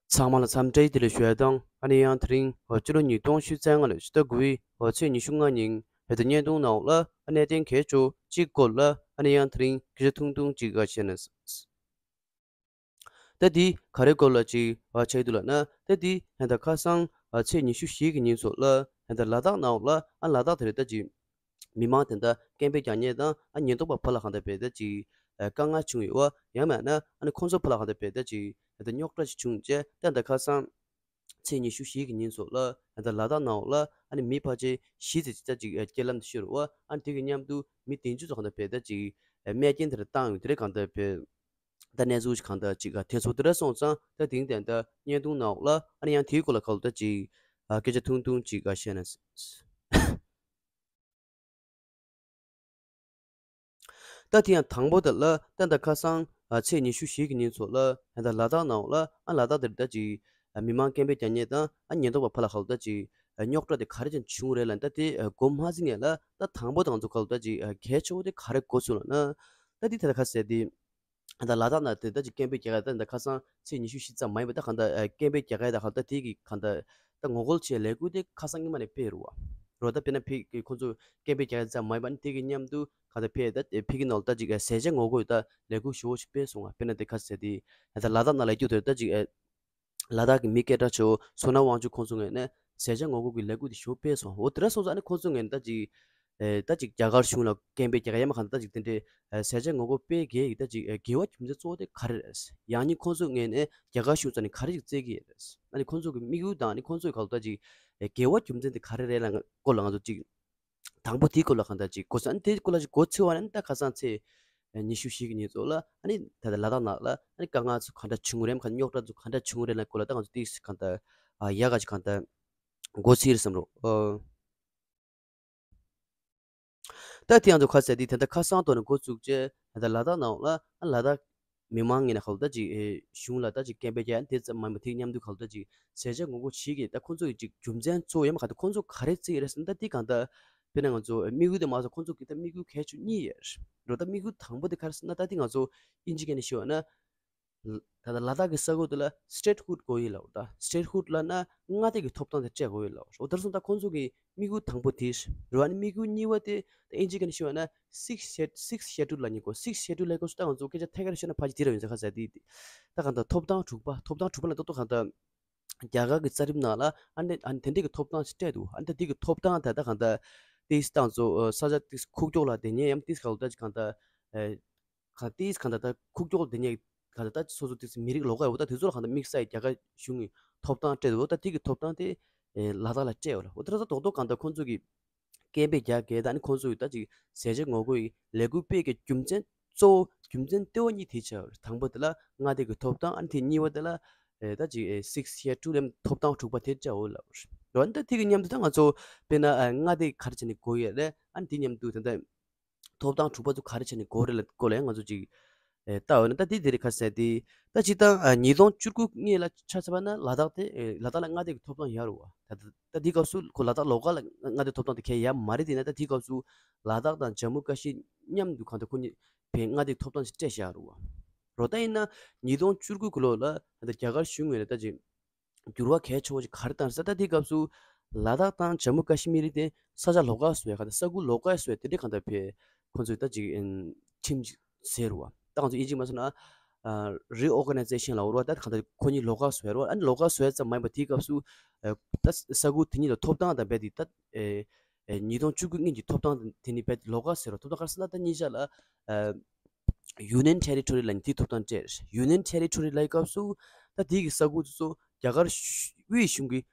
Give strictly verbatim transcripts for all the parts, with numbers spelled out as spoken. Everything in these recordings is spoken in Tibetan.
ཚང་མ་ལ་འཚམས་འདྲི་བདེ་ལེགས་ཞུ་ཡ་དང་། ཨ་ནི་ཡང་དེ་རིང་ཕྱི་ལོ་ཉིས་སྟོང་ཉི་ཤུ་རྩ་ལྔ་ལོའི་ཕྱི་ཟླ་དགུ་པའི་ཚེས་ཉི་ཤུ་ལྔ་ཉིན་བོད་དོན་བརྙན་ཐུང་ནང་ལ་གནད་དོན་གལ་ཆེ་བ་གཅིག་སྐོར་ལ་ཨ་ནི་ཡང་དེ་རིང་སྐད་ཆ་ཐུང་ཐུང་གཅིག་བཤད་ན། ད་འདི་ག་རེ་སྐོར་ལ་ཅིག་ཆགས་འདུག་ལབ་ན། ད་འདི་ད་ལྟ་ཁ་སང་ཚེས་ཉི་ཤུ་བཞི་གི་ཉིན་ཚོ་ལ་ད་ལྟ་ལ་དྭགས་ནང་ལ་ཨ་ལ་དྭགས་དེ་རེད། ད་ཅིག་མི་མང་དེ་འདྲ་སྐད་འབོད་རྒྱག་མཁན་དང་ཨ་ཉེན་རྟོག་པ་ཕར་ལ་གང་ལྟར་བྱས་ད་ཅིག་དཀའ་ངལ་བྱུང་ཡོད་པ། ཡང་མིན་ན་ཨ་ནི་ཁོང་ཚོ་ཕར་ལ་གང་ལྟར་བྱས་ད་ཅིག་རྙོག་དྲ་ཅིག་བྱུང་རྗེས། ད་ད་ཁ་སང་ཚེས་ཉི་ཤུ་བཞི་གི་ཉིན་ཚོ་ལ་ད་ལ་དྭགས་ནང་ལ་ཨ་ནི་མི་ཕལ་ཆེར་བཞི་ཙམ་ཅིག་ད་ཅིག་རྐྱེན་ལམ་དུ་ཤོར་བ། ཨ་ནི་དེ་གི་མཉམ་དུ་མི་བདུན་ཅུ་ཙམ་གང་ལྟར་བྱས་ད་ཅིག་རྨས་སྐྱོན་དེ་འདྲ་བཏང་ཡོད། དེ་འདྲ་གང་ལྟར་བྱས་ད་གནས་ཚུལ་ཅིག་གང་ལྟར་ཅིག་ཐོན་སོང་། དེ་འདྲ་སོང་ཙང་ད་དེང་དེ་འདྲ་བརྙན་ཐུང་ནང་ལ་ཨ་ནི་ཡང་དེའི་སྐོར་ལ་གང་ལྟར་ཅིག་སྐད་ཆ་ཐུང་ཐུང་ཅིག་བཤད་ན། ད་དེ་ཡང་དང་པོ་དེ་ལ་ད་ད་ཁ་སང་ཚེས་ཉི་ཤུ་བཞི་གི་ཉིན་ཚོ་ལ་ད་ལ་དྭགས་ནང་ལ་ཨ་ལ་དྭགས་དེར་ད་ཅིག་མི་མང་སྐད་འབོད་རྒྱག་མཁན་དང་ཨ་ཉེན་རྟོག་པ་ཕར་ལ་གང་ལྟར་ཅིག་རྙོག་དྲ་དེ་ག་རེ་ཅིག་བྱུང་རེད་ལབ་ན། ད་དེ་འགོ་མ་ཟིན་ངེས་ལ་ད་དང་པོ་དེ་ང་ཚོ་གང་ལྟར་ཅིག་གལ་ཆེ་བོ་དེ་ག་རེ་གོ་སོང་ལབ་ན། ད་དེ་ད་ད་ག་ཟེར་དེ། ད་ལ་དྭགས་ནང་དེ་ད་ཅིག་སྐད་འབོད་རྒྱག་ཡ་ད་ད་ཁ་སང་ཚེས་ཉི་ཤུ་བཞི་ཙམ་མ་ཡིན་པ་ད་གང་ལྟར་སྐད་འབོད་རྒྱག་ཡ་ད་གང་ལྟར་དེ་གི་གང་ལྟར་ད་ངོ་རྒོལ་བྱེད་ལས་འགུལ་དེ་ཁ་སང་ཉི་མ་ནས་སྤེལ་རེད་པ། རོ་ད་དཔེར་ན་ཕ་གི་ཁོང་ཚོ་སྐད་འབོད་རྒྱག་ཡ་ཙམ་མ་ཡིན་པ་ནི་དེ་གི་མཉམ་དུ་གང་ལྟར་ཕ་གི་ད་ཕ་གི་ནང་ལ་ད་ཅིག་ཟས་བཅད་ངོ་རྒོལ་ད་ལས་འགུལ་ཞེ་པོ་ཞིག་སྤེལ་སོང་བ། དཔེར་ན་དེ་ག་ཟེར་དེ་ད་ལ་དྭགས་ནང་ལ་རྒྱུ་དེ་ད་ཅིག་ལ་དྭགས་ཀྱི་མི་སྐད་གྲགས་ཆེ་བོ་བསོད་ནམས་དབང་ཕྱུག་ཁོང་ཚོ་ངོས་ནས་ཟས་བཅད་ངོ་རྒོལ་གྱི་ལས་འགུལ་དེ་ཞེ་པོ་སྤེལ་སོང་། འོ་དེ་འདྲ་སོང་ཙང་ཨ་ནི་ཁོང་ཚོ་ངོས་ནས་ད་ཅིག་ཨེ་ད་ཅིག་རྒྱ་གར་གཞུང་ལ་སྐད་འབོད་རྒྱག་ཡ་མ་གང་ལྟར་ད་ཅིག་དེ་འདྲའི་ཨེ་ཟས་བཅད་ངོ་རྒོལ་སྤེལ་གྱི་ཡིན་ད་ཅིག་ཨེ་འགལ་བ་རྒྱུ་མཚན་གཙོ་བོ་དེ་ག་རེ་རེད། ཡང་སྙིང་ཁོང་ཚོ་ངོས་ནས་རྒྱ་གར་གཞུང་རྩ་ནས་ག་རེ་ཅིག་བཙལ་གྱི་ཡོད་རེད། ཨ་ནི་ཁོང་ཚོ་གི་དམིགས་ཡུལ་དང་ཨ་ནི་ཁོང་ཚོའི་གང་ལྟར་ད་ཅིག་ཨེ་འགལ་བ་རྒྱུ་མཚན་དེ་ག་རེ་རེད་ལ་སྐོར་ལ་ང་ཚོ་ཅིག་དང་པོ་དེའི་སྐོར་ལ་གང་ལྟར་ཅིག་གོ་ས། ཨ་ནི་དེའི་སྐོར་ལ་ཅིག་གོ་ཚོད་པ་ནི་ད་ཁ་སང་ཚེས་ཉི་ཤུ་བཞི་གི་ཉིན་ཚོ་ལ་ཨ་ནི་ད་ལྟ་ལ་དྭགས་ནང་ལ་ཨ་ནི་དཀའ་ངལ་ཚོ་ག་འདྲ་བྱུང་རེད་མ་གང་རྙོག་དྲ་ཚོ་ག་འདྲ་བྱུང་རེད་ལ་སྐོར་ལ་ད་ང་ཚོ་ཏིས་གང་ལྟར་ཨ་ཡག་ག་ཅིག་གང་ལྟར་གོ་ཚིག་རེད་བསམ་རོགས། ཨོ། ད་དེ་ང་ཚོ་ཁ་གསལ་དེ་ད་ལྟ་ཁ་སང་ཐོག་ནས་འགོ་བཙུགས་རྗེས་ད་ལྟ་ལ་དྭགས་ནང་ལ་ཨ་ལ་དྭགས་མི་མང་ངོས་ནས་གང་ལྟར་ཅིག་ཨེ་གཞུང་ལ་ད་ཅིག་སྐད་འབོད་རྒྱག་ཡ་དེ་ཙམ་མ་ཡིན་པ་དེ་མཉམ་དུ་གང་ལྟར་ཅིག་ཟས་བཅད་ངོ་རྒོལ་བྱེད་ཀྱི་ད་ཁོང་ཚོ་ཡི་ཅིག་རྒྱུ་མཚན་གཙོ་བོ་ཡོད་མ་གང་ལྟར་ཁོང་ཚོ་ག་རེ་བརྩི་ཡི་རེད་ཟེར་ན། ད་དེ་གང་ལྟར་དཔེར་ན་ང་ཚོ་དམིགས་ཡུལ་དེ་མ་གཏོགས་ཁོང་ཚོ་གི་ད་དམིགས་ཡུལ་གལ་ཆེ་གཉིས་ཡོད་རེད། ད་དམིགས་ཡུལ་དང་པོ་དེ་ག་རེ་ཟེར་ན། ད་དེ་ང་ཚོ་ཨིན་ཇི་སྐད་ནས་ཞུས་པ་ན་ད་ལྟ་ལ་དྭགས་ཀྱི་ས་ཁུལ་དེ་ལ་statehood་དགོས་ཡོད་ལབ་རེད། ད་statehood་ལབ་ན་མངའ་སྡེ་གི་ཐོབ་ཐང་དེ་སྤྲད་དགོས་ཡོད་ལབ་རེད། འོ་དེར་སོང་ད་ཁོང་ཚོ་གི་དམིགས་ཡུལ་དང་པོ་དེ་རེད། ཨ་ནི་དམིགས་ཡུལ་གཉིས་པ་དེ་ད་ཨིན་ཇི་སྐད་ནས་ཞུས་པ་ན་six shed- six schedule་ལབ་མཁན་གོ six schedule་ལབ་དུས་ད་ང་ཚོ་སྐད་ཆ་ཐད་ཀར་བཤད་ན་ཕལ་ཆེར་དེ་རང་ཡིན་ས་ཁ་ཟེར་དེ། ད་གང་ལྟར་ཐོབ་ཐང་དྲུག་པ། ཐོབ་ཐང་དྲུག་པ་ལ་ཏོག་ཏོག་གང་ལྟར་རྒྱ་གར་གྱི་རྩ་ཁྲིམས་ནང་ལ་ཨ་ནི་ཨ་ནི་དེ་འདྲའི་གི་ཐོབ་ཐང་ཞིག་སྤྲད་འདུག་ཨ་ནི་ད་དེ་གི་ཐོབ་ཐང་ད་ད་གང་ལྟར་ཏིས་ཏང་ཚོ་ས་ཆ་ཏིས་ཁུག་ཀྱོག་ལ་དེ་ཉེ་ཡམ་ཏིས་གང་ལྟར་གང་ལྟར་ཨེ་གང་ཏིས་གང་ལྟར་ད་ཁུག་ཀྱོག་དེ་ཉེ་གང་ལྟར་ད་སོ་སོ་ཏིས་མི་རིགས་ལོགས་ཀ་ཡོད་པ་ད་དེ་ཚོ་ལ་གང་ལྟར་དམིགས་བསལ་རྒྱ་གར་གཞུང་གི་ཐོབ་ཐང་སྤྲད་འདུག་ད་དེ་གི་ཐོབ་ཐང་དེ་ཨེ་ལ་དྭགས་ལ་སྤྲད་ཡོད་ལ། འོ་དེ་ད་རྡོག་རྡོག་གང་ལྟར་ཁོང་ཚོ་གི་སྐད་འབོད་རྒྱག་གི་ད་ནི་ཁོང་ཚོ་ཡི་ད་ཅིག་ཟས་བཅད་ངོ་རྒོལ་ཡི་ལས་འགུལ་སྤེལ་གྱི་རྒྱུ་མཚན་གཙོ་བོ་རྒྱུ་མཚན་ལྟེ་བ་གཉིས་དེ་ཆགས་ཡོད་རེད། དང་པོ་དེ་ལ་མངའ་སྡེ་གི་ཐོབ་ཐང་། ཨ་ནི་དེ་གཉིས་པ་དེ་ལ་ཨེ་ད་ཅིག་ཨེ་six schedule་ལབ་ཐོབ་ཐང་དྲུག་པ་དེ་བཅའ་འོ་ལབ་རེད། འོན་ཏེ་དེ་གི་མཉམ་དུ་ད་ང་ཚོ་དཔེར་ན་ཨ་མངའ་སྡེ་གི་ག་རེ་བྱས་ནས་དགོས་ཡོད་རེད། ཨ་ནི་དེ་མཉམ་དུ་ད་ལྟ་ཐོབ་ཐང་དྲུག་པ་ཚོ་ག་རེ་བྱས་ནས་དགོས་རེད་ལ་སྐོར་ལ་ཡང་ང་ཚོ་ཅིག་ཨེ་ལྟ་འོས་ན། ད་དེ་དེ་རེད་ཁ་གསལ་དེ། ད་སྤྱིར་བཏང་ཨ་ཉིས་སྟོང་བཅུ་དགུ་སྔོན་ལ་ཆ་བཞག་པ་ན་ལ་དྭགས་དེ་ཨེ་ལ་དྭགས་ལ་མངའ་སྡེ་གི་ཐོབ་ཐང་ཡོད་རེད་བ། ད་ད་ད་དེའི་སྐབས་སུ་ཁོ་ལ་དྭགས་ལོགས་ཀ་ལ་མངའ་སྡེ་ཐོབ་ཐང་དེ་གས་ཡོད་མ་རེད། དེ་ན་ད་དེའི་སྐབས་སུ་ལ་དྭགས་དང་ཇམ་མུ་ཀ་ཤི་མཉམ་དུ་གང་ལྟར་ཁོ་གཉིས་བས་མངའ་སྡེ་གི་ཐོབ་ཐང་ཞིག་སྤྲད་བཞག་རེད་བ། རོ་ད་ཡིན་ན་ཉིས་སྟོང་བཅུ་དགུ་གི་ལོ་ལ་ད་རྒྱ་གར་གཞུང་ངོས་ནས་ད་ཅིག་འགྱུར་བ་གལ་ཆེ་བོ་ཞིག་ག་རེ་བཏང་ཟེར། ད་དེའི་སྐབས་སུ་ལ་དྭགས་དང་ཇམ་མུ་ཀ་ཤི་མིར་དེ་ས་ཆ་ལོགས་ཀ་བཟོ་ཡ་གང་ལྟར་ས་ཁུལ་ལོགས་ཀ་བཟོ་ཡ་དེ་འདྲའི་གང་ལྟར་བས་ཁོ་ཚོས་ད་ཅིག་ཨིན་ཁྲིམས་ཅིག་བཟོས་རེད་བ། ད་ང་ཚོ་ཨིན་ཇི་མ་སོང་ན་reorganization་ལབ་རེད་བ། ད་གང་ལྟར་ཁོ་གཉིས་ལོགས་ཀ་བཟོས་རེད་བ། ཨ་ནི་ལོགས་ཀ་བཟོས་ཙམ་མ་ཡིན་པ་དེའི་སྐབས་སུ་ཨ་ད་ས་ཁུལ་དེ་གཉིས་ལ་ཐོབ་ཐང་དང་རྦད་དེ་ད་ཨེ་ཨེ་ཉིས་སྟོང་བཅུ་དགུ་སྔོན་གྱི་ཐོབ་ཐང་དེ་ནི་རྦད་དེ་ལོགས་ཀ་བཟོས་རེད་བ། ཐོབ་ཐང་ག་རེ་ཟེར་ན་ད་གཉིས་ཆ་ལ་ཨ་Union Territory་ལབ་མཁན་དེའི་ཐོབ་ཐང་སྤྲད། Union Territory་ལབ་པའི་སྐབས་སུ་ད་དེའི་གི་ས་ཁུལ་དེ་ཚོ་རྒྱ་གར་དབུས་གཞུང་གིས་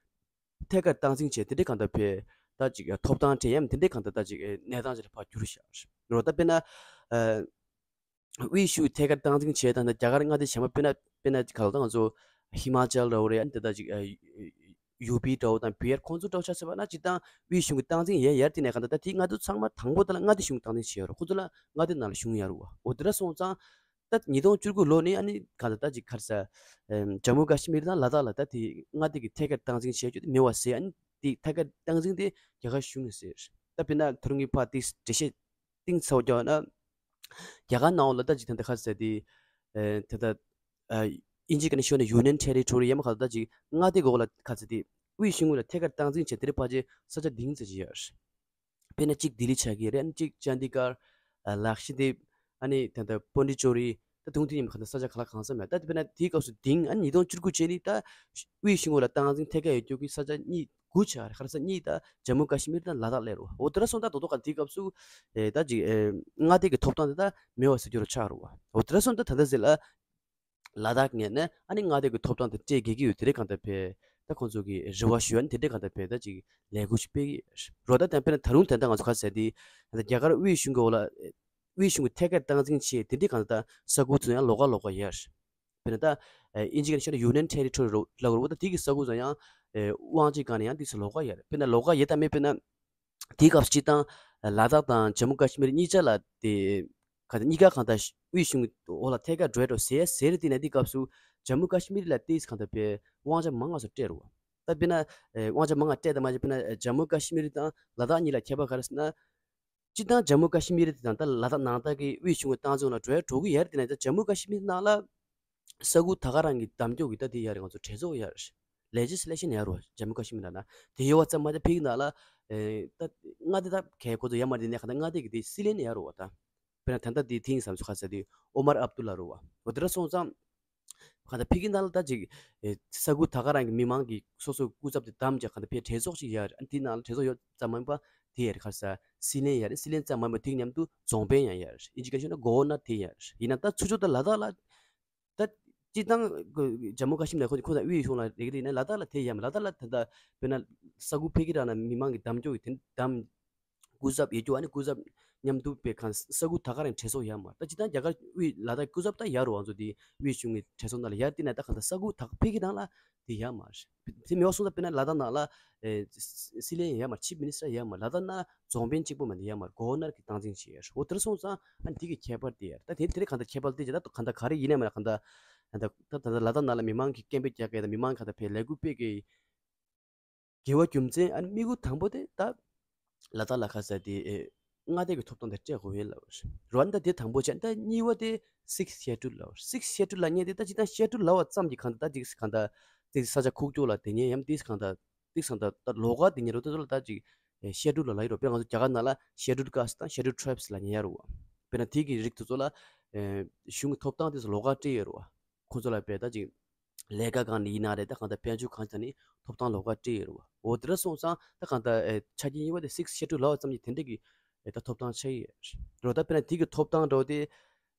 ཐད་ཀར་སྟངས་འཛིན་བྱས། དེ་འདྲའི་གང་ལྟར་བས་ད་ཅིག་ཐོབ་ཐང་སྤྲད་ཡམ་དེ་འདྲའི་གང་ལྟར་ད་ཅིག་གནས་སྟངས་ཅིག་ལ་ཕར་གྱུར་བཞག་རོ། ད་དཔེར་ན་ཨ་དབུས་གཞུང་ཐད་ཀར་སྟངས་འཛིན་བྱས་ད་ནི་རྒྱ་གར་མངའ་སྡེ་གཞན་པ་དཔེར་ན་དཔེར་ན་ག་ལ་ད་ང་ཚོ་ཧི་མ་ཅལ་འདྲ་བོ་རེད། ཨ་ནི་དེ་ད་ཅིག་ཨ་ཡུ་པི་འདྲ་བོ་དང་བི་ཧར་ཁོང་ཚོ་འདྲ་བོ་ཆ་བཞག་པ་ན་སྤྱིར་བཏང་དབུས་གཞུང་གི་སྟངས་འཛིན་ཡས་ཡར་དེ་ནས་གང་ལྟར་ད་དེ་མངའ་སྡེ་ཚང་མ་དང་པོ་དེ་ལ་མངའ་སྡེ་གཞུང་སྟངས་འཛིན་བྱས་ཡོད་རེད། ཁོང་ཚོ་ལ་མངའ་སྡེ་ནང་ལ་གཞུང་ཡོད་རེད་བ། འོ་དེ་འདྲ་སོང་ཙང་ད་ཉིས་སྟོང་བཅུ་དགུ་ལོ་ནས་ཨ་ནི་གང་ལྟར་ད་ཅིག་ག་རེ་ཟེར་ཨེམ་ཇམ་མུ་ཀ་ཤི་མིར་དང་ལ་དྭགས་ལ་ད་དེ་མངའ་སྡེ་གི་ཐད་ཀར་སྟངས་འཛིན་བྱས་རྒྱུ་དེ་མེད་པ་བཟོས། ཨ་ནི་དེ་ཐད་ཀར་སྟངས་འཛིན་དེ་རྒྱ་གར་གཞུང་གིས་བཟོས་རེད། ད་དཔེར་ན་ད་རུང་གི་ཕར་དེ་འགྲེལ་བཤད་གཏིང་ཟབ་རྒྱག་ན། རྒྱ་གར་ནང་ལ་ད་ཅིག་ད་ལྟ་ག་རེ་ཟེར་དེ་ཨེ་ད་ལྟ་ཨ་ ཨིན་ཇི་སྐད་ནས་ཤོད་ན་Union Territory ཡང་མ་ག་ད་ཅིག་མངའ་སྡེ་གི་འོག་ལ་ག་ཚོད་དེ་དབུས་གཞུང་ལ་ཐད་ཀར་སྟངས་འཛིན་བྱས་དེ་རེད་ཕལ་ཆེར་ས་ཆ་འདི་ཙམ་ཅིག་ཡོད་རེད། དཔེར་ན་གཅིག་ལྡི་ལི་ཆགས་ཀྱི་རེད། གཅིག་ཅན་དི་གར། ལག་ཤི་དིབ། ཨ་ནི་ད་ལྟ་པོན་ཌི་ཅོ་རི། ད་དུང་དེ་ཉིན་ག་ད་ས་ཆ་ག་ལ་གང་ས་མེད། ད་དཔེར་ན་དེའི་སྐབས་སུ་དིང་ཨ་ནི་ཉིས་སྟོང་བཅུ་དགུ་བྱས་ནི་ད་དབུས་གཞུང་ལ་སྟངས་འཛིན་ཐད་ཀར་ཡོད་རྒྱུ་གི་ས་ཆ་གཉིས་དགུ་ཆགས་རེད། ག་རེ་ཟེར་གཉིས་ད་ཇམ་མུ་ཀ་ཤི་མིར་དང་ལ་དྭགས་སླེབས་རེད་བ། འོ་དེ་འདྲ་སོང་ད་དོ་དོ་ག་དེའི་སྐབས་སུ་ཨེ་ད་ཅིག་ཨེ་མངའ་སྡེ་གི་ཐོབ་ཐང་དེ་ད་མེད་པ་ཟེར་རྒྱུ་རུ་ཆགས་རེད་བ། འོ་དེ་འདྲ་སོང་ད་ད་ལྟ་ཟེར་ལ། ལ་དྭགས་ངོས་ནས་ཨ་ནི་མངའ་སྡེ་གི་ཐོབ་ཐང་དེ་སྤྲད་དགོས་ཀྱི་ཡོད། དེ་རིགས་གང་ལྟར་བས་ད་ཁོང་ཚོ་གི་རེ་བ་ཞུ་ཡ་ནི་དེ་འདྲས་གང་ལྟར་བས་ད་ཅིག་ལས་འགུལ་ཞིག་སྤེལ་གྱི་ཡོད་རེད་བ། ད་དེ་དཔེར་ན་ད་རུང་དེ་འདྲ་ང་ཚོ་ག་ཟེར་དེ་ད་རྒྱ་གར་དབུས་གཞུང་གི་འོག་ལ་དབུས་གཞུང་གི་ཐད་ཀར་སྟངས་འཛིན་བྱས་དེ་འདྲས་གང་ལྟར་ས་ཁུལ་ཚོ་ཡང་ལོགས་ཀ་ལོགས་ཀ་ཡོད་རེད། དཔེར་ན་ད་ཨིན་ཇི་སྐད་ནས་བཤད་ན་Union Territory རོ་ལབ་རོ་ད་དེ་གི་ས་ཁུལ་ཚོ་ཡང་དབང་ཆའི་སྒང་ནས་ཡང་དེ་ཚོ་ལོགས་ཀ་ཡོད་རེད། དཔེར་ན་ལོགས་ཀ་ཡོད་དམ་མེད་དཔེར་ན། དེའི་སྐབས་སུ་སྤྱིར་བཏང་ལ་དྭགས་དང་ཇམ་མུ་ཀ་ཤི་མིར་གཉིས་ཆ་ལ་དེ་ག་དེ་གཉིས་ཀ་གང་ལྟར་དབུས་གཞུང་འོག་ལ་ཐད་ཀར་འགྲོ་ཡ་འགྲོ་ཟེར་ཟེར་དེ་ནས་དེའི་སྐབས་སུ་ཇམ་མུ་ཀ་ཤི་མིར་ལ་ཏིས་གང་ལྟར་པའི་དབང་ཆ་མང་ང་སོ་སྤྲད་རུ་བ། ད་དཔེར་ན་དབང་ཆ་མང་ང་སྤྲད་དང་མ་སྤྲད་དཔེར་ན་ཇམ་མུ་ཀ་ཤི་མིར་དང་ལ་དྭགས་གཉིས་ལ་ཁྱད་པར་ག་རེ་ཟེར་ན། སྤྱིར་བཏང་ཇམ་མུ་ཀ་ཤི་མིར་དང་ད་ལ་དྭགས་ནང་ལྟར་གྱི་དབུས་གཞུང་གི་སྟངས་འཛིན་ལ་འགྲོ་ཡ་འགྲོ་གི་ཡ་རེད། དེ་ནས་ད་ཇམ་མུ་ཀ་ཤི་མིར་ནང་ལ། ས་ཁུལ་ད་ག་རང་གི་གདམ་སྐྱོར་གྱི་ད་དེ་ཡ་རེད། ང་ཚོ་གྲོས་ཚོགས་ཡ་རེད། Legislation ཡ་རོ་ཇམ་མུ་ཀ་ཤི་མིར་ལ་ན་དེ་ཡོད་བ་ཙམ་མ་ད་ཕིག་ན་ལ་ཨེ་ད་མངའ་སྡེ་ད་གལ་ཁོ་ཚོ་ཡ་མ་དེ་ནས་ག་ད་མངའ་སྡེ་གི་དེ་སྲིད་བློན་ཡ་རོ་བ་ད། དཔེར་ན་ད་ལྟ་དེ་ཐིང་བསམ་ཚུལ་ཁ་ས་དེ་ཨོ་མར་ཨབ་དུ་ལ་རོ་བ་འོ་དེ་འདྲ་སོང་ཙང་ག་ད་ཕིག་ན་ལ་ད་ཅིག་ཨེ་ས་ཁུལ་ད་ག་རང་གི་མི་མང་གི་སོ་སོའི་སྐུ་ཚབ་དེ་གདམ་ཅིག་ག་ད་ཕེ་གྲོས་ཚོགས་ཤིག་ཡ་རེད། ཨ་དེ་ནང་ལ་གྲོས་ཚོགས་ཡོད་ཙམ་མ་ཡིན་པ་དེ་ཡ་རེད། ཁ་ས་སྲིད་བློན་ཡ་རེད། སྲིད་བློན་ཙམ་མ་ཡིན་པ་དེ་མཉམ་དུ་རྫོང་དཔོན་ཡང་ཡ་རེད། ཨིན་ཇི་སྐད་ཤོད་ན་གོ་ཝར་ནར་དེ་ཡ་རེད། ཡིན་ན་ད་ཚུར་ཕྱོགས་ད་ལ་དྭགས་ལ། ད་སྤྱིར་བཏང་ཇམ་མུ་ཀ་ཤི་མིར་ལ་ཁོ་ཁོ་ཚང་དབུས་གཞུང་ལ་རེག་རེག་ནས་ལ་དྭགས་ལ་དེ་ཡ་མ་ལ་དྭགས་ལ་ད་ལྟ་དཔེར་ན་ས་ཁུལ་ཕལ་སྐད་རང་ན་མི་མང་གི་གདམ་སྐྱོར་གྱི་དེ་གདམ་སྐུ་ཚབ་ཡོད་རྒྱུ་ཨ་ནི་སྐུ་ཚབ་མཉམ་དུ་པའི་ཁང་ས་ཁུལ་ད་ག་རང་གྲོས་ཚོགས་ཡ་མ་ད་སྤྱིར་བཏང་རྒྱ་གར་དབུས་ལ་དྭགས་སྐུ་ཚབ་ད་ཡ་རུ་ང་ཚོ་དེ་དབུས་གཞུང་གི་གྲོས་ཚོགས་ནང་ལ་ཡ་དེ་ན་ད་གང་ལྟར་ས་ཁུལ་ད་ཕལ་སྐད་རང་ལ་དེ་ཡ་མ་རེད། དེ་མེད་པ་སོང་ཙང་དཔེར་ན་ལ་དྭགས་ནང་ལ་ཨེ་སྲིད་བློན་ཡ་མ་རེད། ཆིབ་མི་ནི་སི་ཊར་ཡ་མ་རེད། ལ་དྭགས་ན་རྫོང་དཔོན་གཅིག་པོ་མ་ནི་ཡ་མ་རེད། གོ་ཝར་ནར་གྱི་སྟངས་འཛིན་བྱེད་ཡ་རེད། འོ་དེ་འདྲ་སོང་ཙང་ཨ་ནི་དེ་གི་ཁྱད་པར་དེ་ཡ་རེད། ད་དེ་དེ་རེད། གང་ལྟར་ཁྱད་པར་དེ་བྱས་ད་གང་ལྟར་ག་རེ་ཡིན་ནའི་མ་རེད། གང་ལྟར་ད་ད་ད་ལ་དྭགས་ནང་ལ་མི་མང་གི་སྐད་འབོད་རྒྱག་གི་ད་མི་མང་གང་ལྟར་བས་ལས་འགུལ་སྤེལ་གི་དགེ་བ་རྒྱུ་མཚན་ཨ་ནི་དམིགས་ཡུལ་དང་པོ་དེ་ད་ལ་དྭགས་ལ་ཁ་ས་དེ་ཨེ་མངའ་སྡེ་གི་ཐོབ་ཐང་དེ་སྤྲད་དགོས་ཡོད་ལབ་རེད། འོ་ན་ད་དེ་དང་པོ་བྱས། ད་གཉིས་པ་དེ་Sixth Schedule ལབ་རེད། Sixth Schedule ལབ་མཁན་དེ་ད་ཅི་ད་Schedule ལབ་པ་ཙམ་གྱིས་གང་ལྟར་ད་ཅིག་གང་ལྟར་ཅིག་ས་ཆ་ཁུག་ཀྱོག་ལ་དེ་ཉན་ཡམ་ཏིག་གང་ལྟར་ཏིག་གང་ལྟར་ད་ལོགས་ཀ་དེ་ཉན་རོ་དེ་ཚོ་ལ་ད་ཅིག་Schedule ལ་ལབ་ཡོད་རོ། དཔེར་ང་ཚོ་རྒྱ་གར་ནང་ལ་Scheduled Caste དང་Scheduled Tribes ལ་ཉན་ཡ་རོ། དཔེར་ན་དེ་གི་རིགས་དེ་ཚོ་ལ་གཞུང་གི་ཐོབ་ཐང་དེ་ཚོ་ལོགས་ཀ་སྤྲད་ཡོད་རོ། ཁོ་ཚོ་ལ་བས་ད་ཅིག་ལས་ཀ་སྒང་ནས་ཡིན་ན་རེད། ད་གང་ལྟར་དཔལ་འབྱོར་གང་ཅི་ནས་ཐོབ་ཐང་ལོགས་ཀ་སྤྲད་ཡོད་རེད་བ། འོ་དེ་འདྲ་སོང་ཙང་ད་གང་ལྟར་ཨེ་ཆ་རྐྱེན་གཉིས་པ་དེ་Sixth Schedule ལབ་པ་ཙམ་གྱིས་དེ་འདྲ་གི་ཨེ་ད་ཐོབ་ཐང་ཆགས་ཡོད་རེད། ད་དཔེར་ན་དེ་གི་ཐོབ་ཐང་འདྲ་བོ་དེ་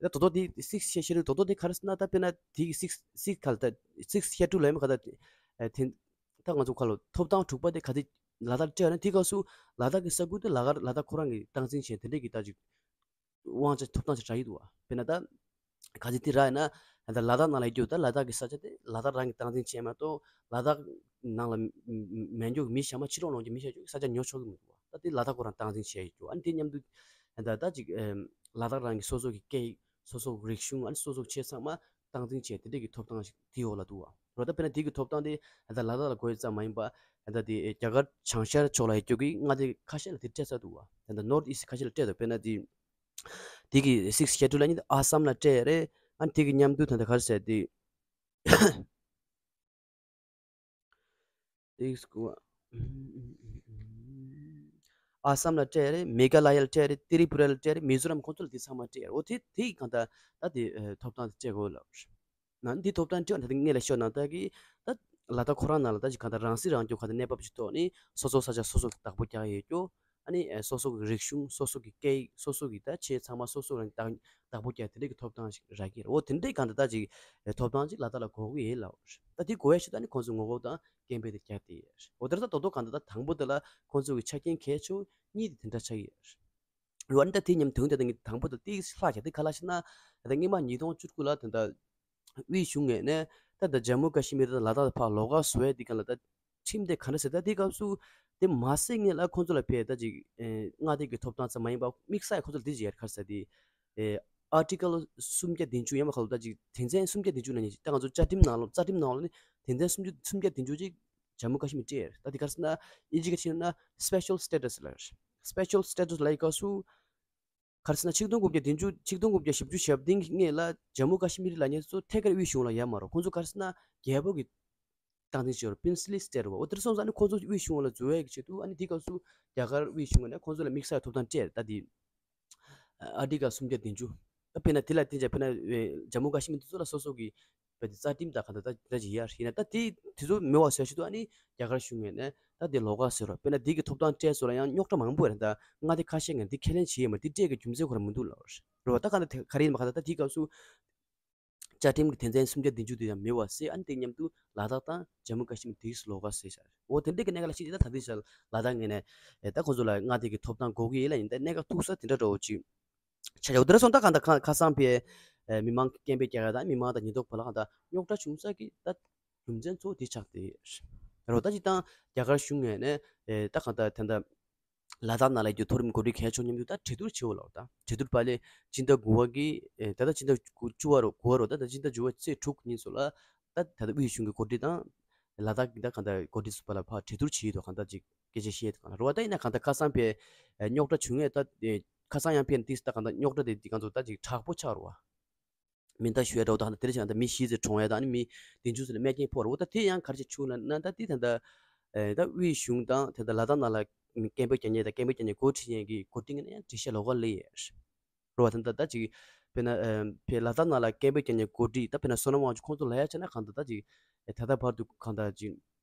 ད་དོ་དོ་དེ་Sixth Schedule དོ་དོ་དེ་ག་རེ་ཟེར་ན་ད་དཔེར་ན་དེ་གི་Sixth Sixth ག་ལ་ད་Sixth Schedule ལབ་ཡ་མ་ག་ད་ཨེ་དེ་ད་ང་ཚོ་ག་ལ་ཐོབ་ཐང་དྲུག་པ་དེ་ག་དེ་ལ་དྭགས་སྤྲད་ཡོད་ན་དེ་སྐབས་སུ་ལ་དྭགས་ཀྱི་ས་ཁུལ་དེ་ལ་དྭགས་ལ་དྭགས་ཁོ་རང་གིས་སྟངས་འཛིན་བྱས་དེ་འདྲ་གི་ད་ཅིག་དབང་ཆ་ཐོབ་ཐང་ཞིག་རག་གི་འདུག་བ། དཔེར་ན་ད་ག་ཚོད་དེ་རག་ཡིན་ན་ད་ལ་དྭགས་ནང་ལ་ཡོད་རྒྱུ་ད་ལ་དྭགས་ཀྱི་ས་ཆ་དེ་ལ་དྭགས་རང་གིས་སྟངས་འཛིན་བྱས་མ་གཏོགས་ལ་དྭགས་ནང་ལ་མེད་རྒྱུ་མི་གཞན་མ་ཕྱི་ལོགས་ནང་གི་མི་ཤ་ཅིག་ས་ཆ་ཉོ་ཆོག་གི་མི་འདུག་བ། ད་དེ་ལ་དྭགས་ཁོ་རང་སྟངས་འཛིན་བྱས་ཡོད་རྒྱུ་ཨ་ནི་དེ་མཉམ་དུ་ད་ད་ཅིག་ལ་དྭགས་རང་གི་སོ་སོ་གི་སྐད་ཡིག་སོ་སོ་གི་རིག་གཞུང་ཨ་ནི་སོ་སོ་གི་ཆོས་ཚང་མ་སྟངས་འཛིན་བྱས་དེ་འདྲས་ཀྱི་ཐོབ་ཐང་ཞིག་དེའི་འོག་ལ་འདུག་བ། རོ་ད་དཔེར་ན་དེ་གི་ཐོབ་ཐང་དེ་ད་ལ་དྭགས་ལ་དགོས་ཡོད་ཙམ་མ་ཡིན་པ་ད་དེ་རྒྱ་གར་བྱང་ཤར་ཕྱོགས་ལ་ཡོད་རྒྱུ་གི་མངའ་སྡེ་ཁ་ཤས་ལ་དེ་སྤྲད་ཚར་འདུག་བ། ད་ད་North East ཁ་ཤས་ལ་སྤྲད་འདུག་དཔེར་ན་དེ། དེ་གི་Sixth Schedule ལ་ནི་ཨ་སམ་ལ་སྤྲད་རེད། ཨ་ནི་དེ་གི་མཉམ་དུ་ད་ལྟ་ག་རེ་ཟེར་དེ། དེ་གི་སྐུ་བ། ཨ་སམ་ལ་སྤྲད་རེད། མེ་ག་ལ་ཡ་ལ་སྤྲད་རེད། ཏི་རི་པུ་ར་ལ་སྤྲད་རེད། མི་ཛོ་རམ་ཁོང་ཚོ་ལ་དེ་ཚང་མ་སྤྲད་རེད། འོ་དེ་དེ་གི་གང་ལྟར་ད་དེ་ཐོབ་ཐང་དེ་སྤྲད་དགོས་ལབ་རེད། ན་འདི་ཐོབ་ཐང་སྤྲད་ན་ད་ངས་ལ་ཤོད་ན་ད་གི་ད་ལ་དྭགས་ཁོ་རང་ནང་ལ་ད་ཅིག་གང་ལྟར་རང་སྲིད་རང་སྐྱོང་གང་ལྟར་གནས་བབ་ཅིག་ཐོག་ནས་སོ་སོ་ས་ཆ་སོ་སོ་གི་བདག་པོ་རྒྱག་ཡས་རྒྱུ། ཨ་ནི་ཨེ་སོ་སོ་གི་རིག་གཞུང་སོ་སོ་གི་སྐད་ཡིག་སོ་སོ་གི་ད་ཆོས་ཚང་མ་སོ་སོ་རང་བདག་བདག་པོ་རྒྱག་དེ་འདྲས་ཀྱི་ཐོབ་ཐང་ཞིག་རག་གི་རེད། འོ་དེ་འདྲས་གང་ལྟར་ད་ཅིག་ཨེ་ཐོབ་ཐང་ཅིག་ལ་དྭགས་ལ་དགོས་ཀྱི་ཡོད་ལབ་རེད། ད་དེ་དགོས་ཡས་ཞིག་ད་ནི་ཁོང་ཚོས་ངོ་རྒོལ་དང་སྐད་འབོད་དེ་རྒྱག་བསྡད་ཡོད་རེད། འོ་དེ་ད་ད་དོ་གང་ལྟར་ད་དང་པོ་དེ་ལ་ཁོང་ཚོ་གི་ཆ་རྐྱེན་གལ་ཆེ་བོ་གཉིས་དེ་དེ་འདྲ་ཆགས་ཀྱི་ཡོད་རེད། རོ་ཨ་ནི་ད་དེ་མཉམ་དུ་ད་ངས་དང་པོ་ད་ཏིག་ལྷག་བྱས་ཏེ་ག་ལ་ཤེ་ན། ད་སྔོན་མ་ཉིས་སྟོང་བཅུ་དགུ་ལ་ད་ལྟ་དབུས་གཞུང་ངོས་ནས་ད་ད་ཇམ་མུ་ཀ་ཤི་མིར་དང་ལ་དྭགས་ཕར་ལོགས་ཀ་བཟོ་ཡ་དེ་ག་ལ་ད་ཁྲིམས་དེ་ག་འདྲ་ཟེར་ད་དེ་སྐབས་སུ་དེ་མ་ཟེར་ངེས་ལ་ཁོང་ཚོ་ལ་ཕེ་ད་ཅིག་མངའ་སྡེ་གི་ཐོབ་ཐང་ཙམ་མ་ཡིན་པ་དམིགས་བསལ་ཁོང་ཚོ་ལ་དེ་ཅིག་ཡར་ག་རེ་ཟེར་དེ། Article སུམ་བརྒྱ་བདུན་ཅུ་ཡང་མ་ག་ལ་ད་ཅིག་དོན་ཚན་སུམ་བརྒྱ་བདུན་ཅུ་ན་ཉེ་ཅིག་ད་ང་ཚོ་བཅའ་ཁྲིམས་ནང་ལ་རྩ་ཁྲིམས་ནང་ལ་ནི་དོན་ཚན་སུམ་ཅུ་སུམ་བརྒྱ་བདུན་ཅུ་ཅིག་ཇམ་མུ་ཀ་ཤི་མིར་སྤྲད་ཡོད་རེད། ད་དེ་ག་རེ་ཟེར་ན་ཨིན་ཇི་སྐད་ཆ་ནང་ན་special status ལབ་ཡོད་རེད། Special status ལབ་ཡི་སྐབས་སུ་ ག་རེ་ཟེར་ན་ཆིག་སྟོང་དགུ་བརྒྱ་བདུན་ཅུ་ཆིག་སྟོང་དགུ་བརྒྱ་བཞི་བཅུ་ཞེ་བདུན་ནས་ལ་ཇམ་མུ་ཀ་ཤི་མིར་ལབ་མཁན་ཚོ་ཐད་ཀར་དབུས་གཞུང་ལ་ཡོད་མ་རེད། ཁོང་ཚོ་ག་རེ་ཟེར་ན་རྒྱལ་པོ་གི་སྟངས་འཛིན་བྱེད་པར་པིན་སི་ལི་སི་ཊེཊ་རེད་བ། འོ་དེར་སོང་ཙང་ནི་ཁོང་ཚོ་དབུས་གཞུང་ལ་འཛུལ་ཡས་ཀྱི་ཆེད་དུ། ཨ་ནི་དེའི་སྐབས་སུ་རྒྱ་གར་དབུས་གཞུང་ནས་ཁོང་ཚོ་ལ་དམིགས་བསལ་ཐོབ་ཐང་སྤྲད། ད་དེ་ཨ་ཊི་ཀལ་སུམ་བརྒྱ་བདུན་ཅུ། ད་དཔེར་ན་དེ་ལ་བརྟེན་བྱས་དཔེར་ན་ཇམ་མུ་ཀ་ཤི་མིར་དེ་ཚོ་ལ་སོ་སོ་གི་དཔེ་དེ་རྩ་ཁྲིམས་དང་གང་ལྟར་ད་འདྲ་ཅིག་ཡོད་རེད། ཡིན་ན་ད་དེ་དེ་ཚོ་མེད་པ་བཟོ་ཆེད་དུ་ཨ་ནི་རྒྱ་གར་གཞུང་ངོས་ནས་ད་དེ་ལོགས་ཀ་བཟོས་རོགས། དཔེར་ན་དེ་གི་ཐོབ་ཐང་སྤྲད་སོགས་ལ་ཡང་རྙོག་དྲ་མང་པོ་ཡོད་རེད། ད་མངའ་སྡེ་ཁ་ཤས་ངས་འདི་ཁས་ལེན་བྱེད་ཡོད་མ་རེད། འདི་སྤྲད་ཀྱི་རྒྱུ་མཚན་ཁོ་རང་མི་འདུག་ལབ་རེད་བ། ད་གང་ལྟར་དེ་ག་རེ་ཡིན་པ་གང་ལྟར་ད་དེའི་སྐབས་སུ་བཅའ་ཁྲིམས་ཀྱི་དོན་ཚན་སུམ་བརྒྱ་བདུན་ཅུ་དེ་ཡང་མེད་པ་བཟོས། ཨ་ནི་དེ་མཉམ་དུ་ལ་དྭགས་དང་ཇམ་མུ་ཀ་ཤི་མིར་དེ་ལོགས་ཀ་བཟོས་བཞག་རེད། འོ་དེ་འདྲའི་གི་གནད་འགག་ལ་གཞིགས་བྱས་ད་ད་ལྟའི་ཆར་ལ་དྭགས་ངོས་ནས་ད་ཁོ་ཚོ་ལ་མངའ་སྡེ་གི་ཐོབ་ཐང་དགོས་ཀྱི་ཡོད་ལབ་ཡིན། ད་གནད་འགག་ཐུག་ས་དེ་འདྲ་འདྲ་བོ་ཅིག་ཆགས་ཡོད། འོ་དེ་འདྲ་སོང་ཙང་ད་གང་ལྟར་ཁ་ཁ་སང་ཕར་མི་མང་སྐད་འབོད་རྒྱག་ཡ་དང་མི་མང་དང་ཉེན་རྟོག་བར་ལ་གང་ལྟར་རྙོག་དྲ་བྱུང་ས་གི་ད་རྒྱུ་མཚན་གཙོ་བོ་དེ་ཆགས་བསྡད་ཡོད་རེད། ད་སྤྱིར་བཏང་རྒྱ་གར་གཞུང་ངོས་ནས་ད་གང་ལྟར་ད་ལྟ་ལ་དྭགས་ནང་ལ་ཡོད་མཐོ་རིམ་འགོ་ཁྲིད་གལ་ཆེ་མཉམ་དུ་ད་གྲོས་བསྡུར་བྱེད་འོ་ལབ། ད་གྲོས་བསྡུར་པ་ལས་སྤྱི་ཟླ་དགུ་པ་གི་ད་ལྟ་སྤྱི་ཟླ་དགུ་བཅུ་པ་རོ་དགུ་པ་རོ་ད་ད་སྤྱི་ཟླ་བཅུ་པ་ཚེས་དྲུག་ཉིན་སོགས་ལ་ད་ད་ལྟ་དབུས་གཞུང་གི་འགོ་ཁྲིད་དང་ལ་དྭགས་ཀྱི་ད་གང་ལྟར་འགོ་ཁྲིད་ཚོ་བར་ལ་ཕར་གྲོས་བསྡུར་བྱེད་ཡོད་དོ། གང་ལྟར་ཅིག་སྐད་ཆ་བཤད་དོ་གང་ལྟར་རོ། ད་ཡིན་ན་གང་ལྟར་ཁ་སང་ཕར་རྙོག་དྲ་བྱུང་ཡས་ད་ཁ་སང་ཡང་ཕར་ཏིས་ད་གང་ལྟར་རྙོག་དྲ་དེ་དེ་གང་ཚོ་ད་ཅིག་དྲག་པོ་ཆགས་རོ་བ། མེ་མདའ་གཞུ་ཡས་འདྲ་བོ་ད་གང་ལྟར་དེ་འདྲ་བྱས་ན་ད་མི་ཤི་ཚེ་གྲོངས་ཡས་དང་ཨ་ནི་མི་བདུན་ཅུ་ཙམ་ལ་རྨས་སྐྱོན་ཕོག་རོ། ད་དེ་ཡང་ག་རེ་བྱས་བྱུང་ལབ་ན་ད་དེ་ད་ལྟ་ད་དབུས་གཞུང་དང་ད་ལྟ་ལ་དྭགས་ནང་ལ་སྐད་འབོད་རྒྱག་མཁན་དང་སྐད་འབོད་རྒྱག་མཁན་འགོ་ཁྲིད་མཁན་གྱི་འགོ་ཁྲིད་ངོས་ནས་ཡང་འགྲེལ་བཤད་ལོགས་ཀ་སླེབས་ཡས་རོ། ད་ད་ད་ཅིག་དཔེར་ན་ཕར་ལ་དྭགས་ནང་ལ་སྐད་འབོད་རྒྱག་མཁན་འགོ་ཁྲིད་ད་དཔེར་ན་བསོད་ནམས་དབང་ཕྱུག་ཁོང་ཚོ་ལ་ཡ་བྱས་ན་གང་ལྟར་ད་ཅིག་ད་ལྟ་བར་དུ་གང་ལྟར་ཅིག་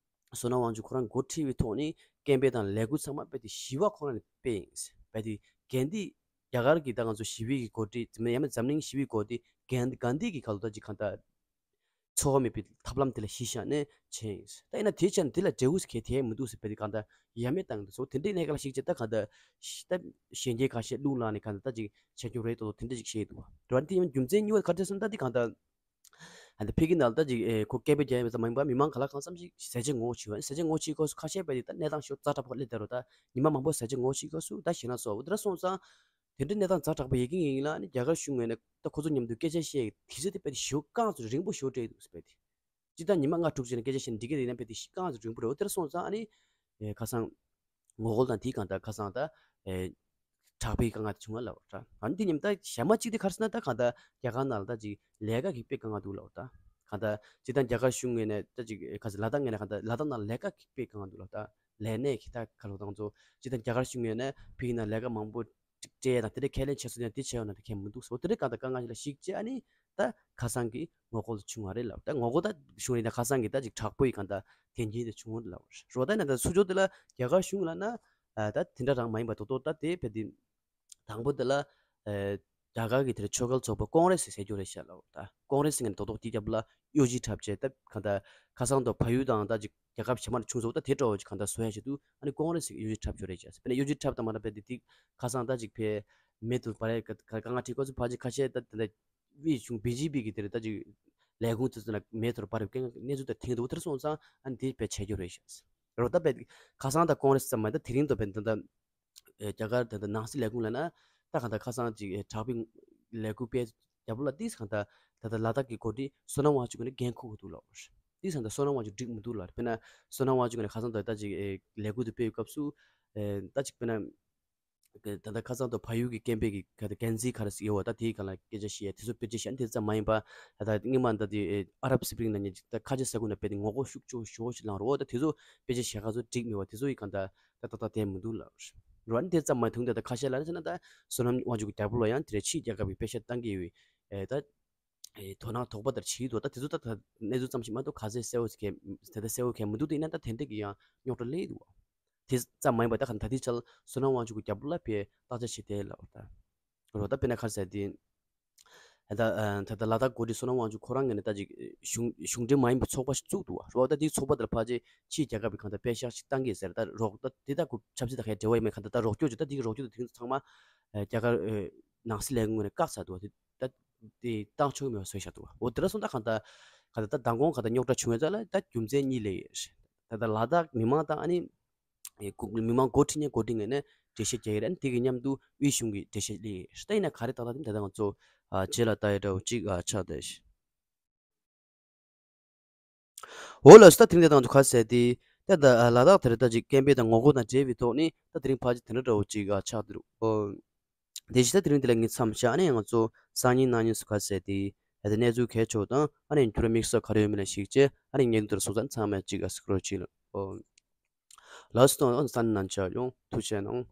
བསོད་ནམས་དབང་ཕྱུག་ཁོ་རང་འགོ་ཁྲིད་པའི་ཐོག་ནས་སྐད་འབོད་དང་ལས་འགུལ་ཚང་མ་རྦད་དེ་ཞི་བ་ཁོ་རང་ནས་སྤེལ་ཡིན། རྦད་དེ་གན་དྷི་རྒྱ་གར་གྱི་ད་ང་ཚོ་ཞི་བའི་གི་འགོ་ཁྲིད་ཡང་ན་འཛམ་གླིང་ཞི་བའི་འགོ་ཁྲིད་གན་གྷན་དྷི་གི་ཁ་ལོ་ད་ཅིག་གང་ལྟར་འཚེ་བ་མེད་པའི་ཐབས་ལམ་དེ་ལ་གཞི་བཞག་ནས་བྱས་ཡིན། ད་ཡིན་ན་དེ་བྱས་ན་དེ་ལ་འབྲས་བུ་གལ་ཐེབས་མི་འདུག་ཟེར་རྦད་དེ་གང་ལྟར་ཡ་མེད་བཏང་འདུག་ཟེར། དེ་འདྲའི་གནད་འགག་ལ་གཞིགས་བྱས་ད་གང་ལྟར་ད་གཞོན་སྐྱེས་ཁ་ཤས་བླུག་ལངས་ནས་གང་ལྟར་ད་ཅིག་བྱེད་རྒྱུ་རེད་དོ་དེ་འདྲ་ཅིག་བཤད་འདུག་བ། རེད་བ། དེ་ཡང་རྒྱུ་མཚན་གཉིས་པ་ག་རེ་རེད་ཟེར་ན་ད་དེ་གང་ལྟར། ཨ་ནི་ཕ་གི་ནང་ལ་ད་ཅིག་ཨེ་ཁོ་སྐད་འབོད་རྒྱག་ཡ་ཙམ་མ་ཡིན་པར་མི་མང་ག་ལ་གང་འཚམ་ཞིག་ཟས་བཅད་ངོ་ཆེ་བ། ཟས་བཅད་ངོ་ཆེའི་སྐབས་སུ་ཁ་ཤས་རྦད་དེ་ད་གནས་སྟངས་ཤོར་ཛ་དྲག་པོ་སླེབས་བསྡད་རོ། ད་ཉི་མ་མང་པོ་ཟས་བཅད་ངོ་ཆེའི་སྐབས་སུ་ད་ཞེད་སྣང་ཚ་པོ་དེ་འདྲ་སོང་ཙང་དེ་འདྲའི་གནས་སྟངས་ཛ་དྲག་པོ་ཡོད་ཀྱི་ཡིན་ལ་ཨ་ནི་རྒྱ་གར་གཞུང་ངོས་ནས་ད་ཁོ་ཚོ་མཉམ་དུ་སྐད་ཆ་བཤད་དུས་ཚོད་དེ་རྦད་དེ་ཞེ་པོ་རྐང་ཚོ་རིང་པོ་ཞེ་པོ་སྤྲད་འདུག་ཟེར་རྦད་དེ། སྤྱིར་བཏང་ཉི་མ་ལྔ་དྲུག་ཅིག་ནས་སྐད་ཆ་བཤད་ན་འགྲིག་གི་རེད་ན་རྦད་དེ་རྐང་ཚོ་རིང་པོ་རེད། འོ་དེ་འདྲ་སོང་ཙང་ཨ་ནི་ཨེ་ཁ་སང་ངོ་རྒོལ་དང་དེའི་སྒང་ད་ཁ་སང་ད་ཨེ་དྲག་པོའི་དཀའ་ངལ་དེ་བྱུང་བ་ལབ་པ་འདྲ། ཨ་ནི་དེ་མཉམ་ད་ཞན་མ་གཅིག་དེ་ག་རེ་ཟེར་ན་ད་གང་ལྟར་རྒྱ་གར་ནང་ལ་ད་ཅིག་ལས་ཀ་གི་དཔེ་དཀའ་ངལ་འདུག་ལབ་པ་འདྲ། གང་ལྟར་སྤྱིར་བཏང་རྒྱ་གར་གཞུང་ངོས་ནས་ད་ཅིག་ག་ཟེར་ལ་དྭགས་ངོས་ནས་གང་ལྟར་ལ་དྭགས་ནང་ལས་ཀ་གི་དཔེ་དཀའ་ངལ་འདུག་ལབ་པ་འདྲ། ལས་གནས་ཀྱི་ད་ག་ལོ་དང་ཚོ་སྤྱིར་བཏང་རྒྱ་གར་གཞུང་ངོས་ནས་ཕ་གི་ནང་ལས་ཀ་མང་པོ་ཅིག་སྤྲད་དང་དེ་འདྲ་ཁས་ལེན་བྱས་སོང་ཡང་དེ་བྱས་ཡོད་ན་དེ་གལ་མི་འདུག་ཟེར། འོ་དེ་འདྲའི་གང་ལྟར་དཀའ་ངལ་ཞིག་ལ་གཞིགས་བྱས་ཨ་ནི་ད་ཁ་སང་གི་ངོ་རྒོལ་བྱུང་བ་རེད་ལབ། ད་ངོ་རྒོལ་ད་བྱུང་རེད་ད་ཁ་སང་གི་ད་ཅིག་དྲག་པོ་ཡི་གང་ལྟར་དོན་རྐྱེན་དེ་བྱུང་བ་རེད་ལབ། རོ་ད་ན་ད་ཚུར་ཕྱོགས་དེ་ལ་རྒྱ་གར་གཞུང་ལ་ན་ཨ་ད་དེ་འདྲ་རང་མ་ཡིན་པ་རྡོག་རྡོག་ད་དེ་བས་དེ་དང་པོ་དེ་ལ་ཨ་རྒྱ་གར་གི་དེར་ཆོས་ཁལ་ཚོགས་པ་ཀོང་རེ་སི་ཟེར་རྒྱུ་རེད་ཤག་ལབ། ད་ཀོང་རེ་སི་ངན་རྡོག་རྡོག་དེ་རྒྱབ་ལ་གཡོ་ཇུས་འཁྲབ་བྱས་ད་གང་ལྟར་ཁ་སང་དུ་བལ་ཡུལ་དང་ད་ཅིག་རྒྱལ་ཁབ་གཞན་མར་བྱུང་སོང་ད་དེ་འདྲ་བོ་ཅིག་གང་ལྟར་བཟོ་ཡ་ཆེད་དུ་ཨ་ནི་ཀོང་རེ་སི་གི་གཡོ་ཇུས་འཁྲབ་རྒྱུ་རེད་ཤག་དཔེར་ན་གཡོ་ཇུས་འཁྲབ་དང་མ་འདྲ་བས་དེ་དེ་ཁ་སང་ད་ཅིག་ཕར་མེད་དུ་བར་ཡ་ག་ག་ང་ཁྲིད་ཁོ་ཚོ་ཕལ་ཆེར་ཁ་ཤས་ད་དེ་འདྲ། དབུས་གཞུང་བི་ཇེ་པི་གི་དེར་ད་ཅིག་ལས་ཁུངས་དེ་ཚོ་ལ་མེད་དུ་བར་བའི་གནས་ཚུལ་དེ་ཐོན་འདུག་དེར་སོང་ཙང་ཨ་ནི་དེ་དཔེ་བྱས་རྒྱུ་རེད་ཤག་རོ་ད་དཔེ་ཁ་སང་ད་ཀོང་རེ་སི་ཙམ་མ་ད་དེ་རིང་དུ་དཔེ་ད་ད་རྒྱ་གར་ད་ད་ནང་སྲིད་ལས་ཁུངས་ལ་ན་ད་གང་ད་ཁ་སང་ཅིག་དྲག་པོའི་ལས་འགུལ་སྤེལ་རྒྱབ་ལ་ཏིས་གང་ད་ད་ད་ལ་དྭགས་ཀྱི་འགོ་ཁྲིད་བསོད་ནམས་དབང་ཕྱུག་གི་འགན་འཁུར་དགོས་འདུག་ལབ། ཏིས་གང་ད་བསོད་ནམས་དབང་ཕྱུག་འགྲིག་མི་འདུག་ལབ། དཔེར་ན་བསོད་ནམས་དབང་ཕྱུག་ནས་ཁ་སང་ད་ད་ཅིག་ལས་འགུལ་དུ་སྤེལ་བའི་སྐབས་སུ་ད་ཅིག་དཔེར་ན། ད་ལྟ་ཁ་སང་དུ་བལ་ཡུལ་གྱི་སྐད་འབོད་ཀྱི་ག་ད་འགན་འཛིན་ག་རེ་ཟེར་ཡོད་པ་ད་དེའི་སྒང་ལ་སྐད་ཆ་བཤད་ཡ་དེ་ཚོ་དཔེ་ཆ་བཤད་ཡ་དེ་ཙམ་མ་ཡིན་པ་ད་ལྟ་སྔོན་མ་ད་དེ་ཨ་རབ་སི་པི་རིང་ལ་ཉེ་ད་ཁ་ཆེ་ས་ཁུལ་ན་དཔེ་དེ་ངོ་རྒོལ་ཤུགས་ཆེ་ཤོས་ཤིག་ལངས་རོགས་ད་དེ་ཚོ་དཔེ་ཆ་བཤད་ག་ཚོ་འགྲིག་མེད་པ་དེ་ཚོ་ཡི་སྒང་ད་ད་ད་ད་དེ་མི་འདུག་ལབ་རོ། ཨ་ནི་དེ་ཙམ་མ་ཐུང་ད་ད་ཁ་ཤས་ལ་རེ་ཟེར་ན་ད་བསོད་ནམས་དབང་ཕྱུག་གི་རྒྱབ་ལོགས་ཡང་དེ་རེད་ཕྱིའི་རྒྱལ་ཁབ་ཀྱི་དཔེ་ཆ་བཏང་གི་ཡོད་ད། ཨེ་དོ་སྣང་དོགས་པ་དེར་བྱེད་ཀྱི་འདུག་ད་དེ་ཚོ་ད་ད་གནས་ཚུལ་ཙམ་ཞིག་མ་གཏོགས་ག་ཚད་གསལ་བོ་ཞིག་གས་དེ་ལྟར་གསལ་བོ་གས་མི་འདུག་དེ་ཡིན་ན་ད་དེ་འདྲ་གི་ཡང་རྙོག་དྲ་སླེབས་འདུག་དེ་ཙམ་མ་ཡིན་པ་ད་ག་ད་ལྟའི་ཆར་བསོད་ནམས་དབང་ཕྱུག་གི་རྒྱབ་ལ་ཕར་བརྟག་དཔྱད་བྱེད་བསྡད་ལབ་ད། རོ་ད་དཔེར་ན་ག་རེ་ཟེར་དེ། ད་ད་ད་ལ་དྭགས་འགོ་ཁྲིད་བསོད་ནམས་དབང་ཕྱུག་ཁོ་རང་ངོས་ནས་ད་ཅིག་གཞུང་གཞུང་འབྲེལ་མ་ཡིན་པའི་ཚོགས་པ་ཞིག་བཙུགས་འདུག་བ། རོ་ད་དེའི་ཚོགས་པ་དེར་ཕལ་ཆེར་ཕྱིའི་རྒྱལ་ཁབ་ཀྱི་གང་ལྟར་པེ་ཤག་ཞིག་བཏང་གི་ཟེར་ད་རོགས་ད་དེ་ད་ཁོ་ཆབ་སྲིད་དང་གའི་འབྲེལ་བ་ཡོད་མེད་གང་ལྟར་ད་རོགས་སྐྱོར་བྱེད་ད་དེ་གི་རོགས་སྐྱོར་དེ་དེང་ཚང་མ་རྒྱ་གར། ནང་སྲིད་ལས་ཁུངས་ནས་བཀག་ཚར་འདུག་དེ་ད་དེ་བཏང་ཆོག་མེད་པ་བཟོས་བཞག་འདུག་འོ་དེ་འདྲ་སོང་ད་གང་ལྟར་གང་ལྟར་ད་མདང་དགོང་གང་ལྟར་རྙོག་དྲ་བྱུང་བའི་རྩ་ལ་ད་རྒྱུ་མཚན་གཉིས་སླེབས་ཡོད་རེད། ད་ལྟ་ལ་དྭགས་མི་མང་དང་ཨ་ནི་མི་མང་འགོ་ཁྲིད་མཁན་འགོ་ཁྲིད་ངོས་ནས་འགྲེལ་བཤད་རྒྱག་གི་རེད། ཨ་ནི་དེ་གི་མཉམ་དུ་དབུས་གཞུང་གིས་འགྲེལ་བཤད་སླེབས་ཡོད་རེད། ད་ཡིན་ན་ག་རེ་ཏག་ཏག་དེ་ད་ལྟ་ང་ཚོ་རྗེས་ལ་ལྟ་ཡ་འདྲ་བོ་ཅིག་ཆགས་བསྡད། འོ་ལགས་སོ། ད་དེ་རིང་དེ་དང་དུ་ཁ་གསལ་ཏེ། ད་ད་ལ་དྭགས་དེར་ད་ཅིག་སྐད་འབོད་དང་ངོ་རྒོལ་དང་འབྲེལ་བའི་ཐོག་ནས་ད་དེ་རིང་ཕལ་ཆེར་དེ་འདྲ་འདྲ་བོ་ཅིག་ཆགས་འདུག་ཨོ། དེ་བཞིན་ད་དེ་རིང་འདི་ལ་ངས་མཚམས་བཞག་ཨ་ནི་ང་ཚོ་སང་ཉིན་གནངས་ཉིན་སུ་ག་ཟེར་དེ་ཨ་དེ་གནས་ཚུལ་གལ་ཆེ་བ་དང་ཨ་ནི་འགྱུར་བ་དམིགས་བསལ་ག་རེ་ཡོད་མེད་ལ་གཞིགས་བྱས་ཨ་ནི་ཉིན་དེར་སོང་ཙང་ཚང་མས་གཅིག་ཨ་སི་ཀྲོ་གཅིག་ལ་ཨོ། ལགས་སོ། ཨོ་ས་ནང་ཆ་ཡོང་ཐུགས་རྗེ་གནང་།